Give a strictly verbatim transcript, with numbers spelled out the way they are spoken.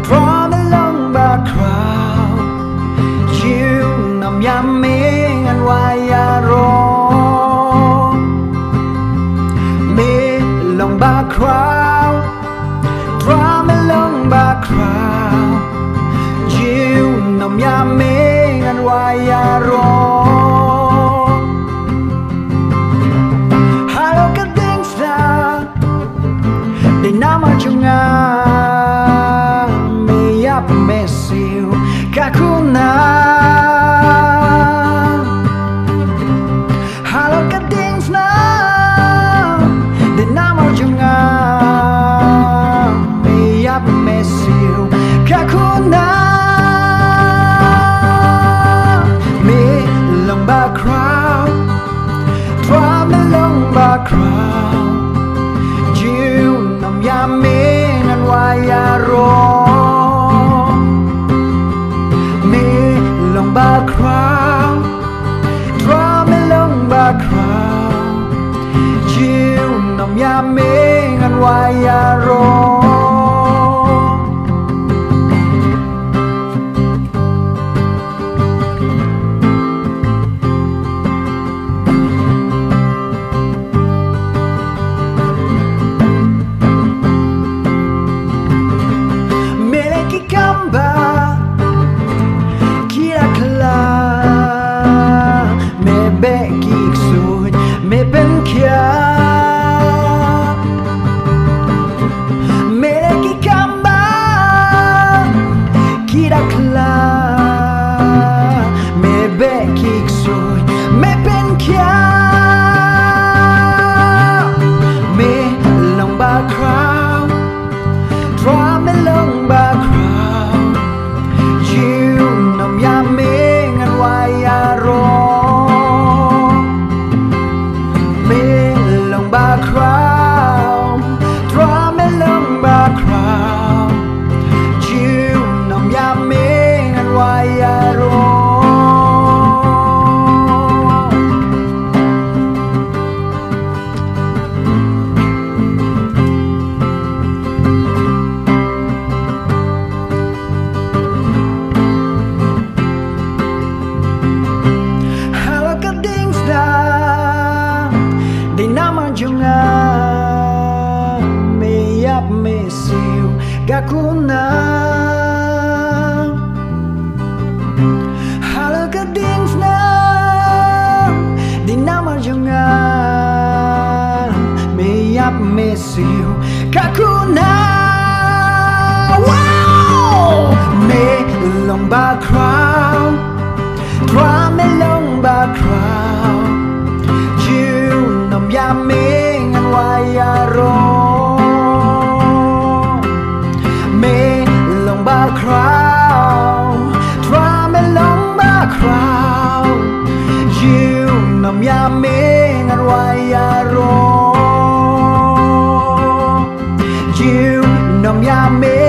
Trai me long bakhraw, junom ïa me ngan wad ïaroh. Me long bakhraw, trai me long bakhraw, junom ïa me ngan wad ïaroh. Halor ka diengphna, dei namar jong nga me ïap me siew ka khun na. Halor ka diengphna, dei namar jong nga me ïap me siew ka khun na. Me long bakhraw, trai me long bakhraw, junom ïa me ngan wad ïaroh. Me long bakhraw, trai me long bakhraw, junom ïa me ngan wad ïaroh. Me leh ki kam ba ki la kylla, me beh ki ksuid, me pynkhiah. Me leh ki kam ba ki la kylla, me beh ki ksuid, me pynkhiah. Me long bakhraw, trai me long bakhraw, junom ïa me ngan wad ïaroh. Me long bakhraw, trai me long bakhraw, junom ïa me ngan wad ïaroh. Halor ka diengphna, dei namar jong nga me ïap me siew ka khun na. Halor ka diengphna, dei namar jong nga me ïap me siew ka khun na. Wow! Me long bakhraw, trai me long bakhraw, junom ïa me ngan wad ïaroh. Me long bakhraw, trai me long bakhraw, junom ïa me ngan wad ïaroh. Junom ïa me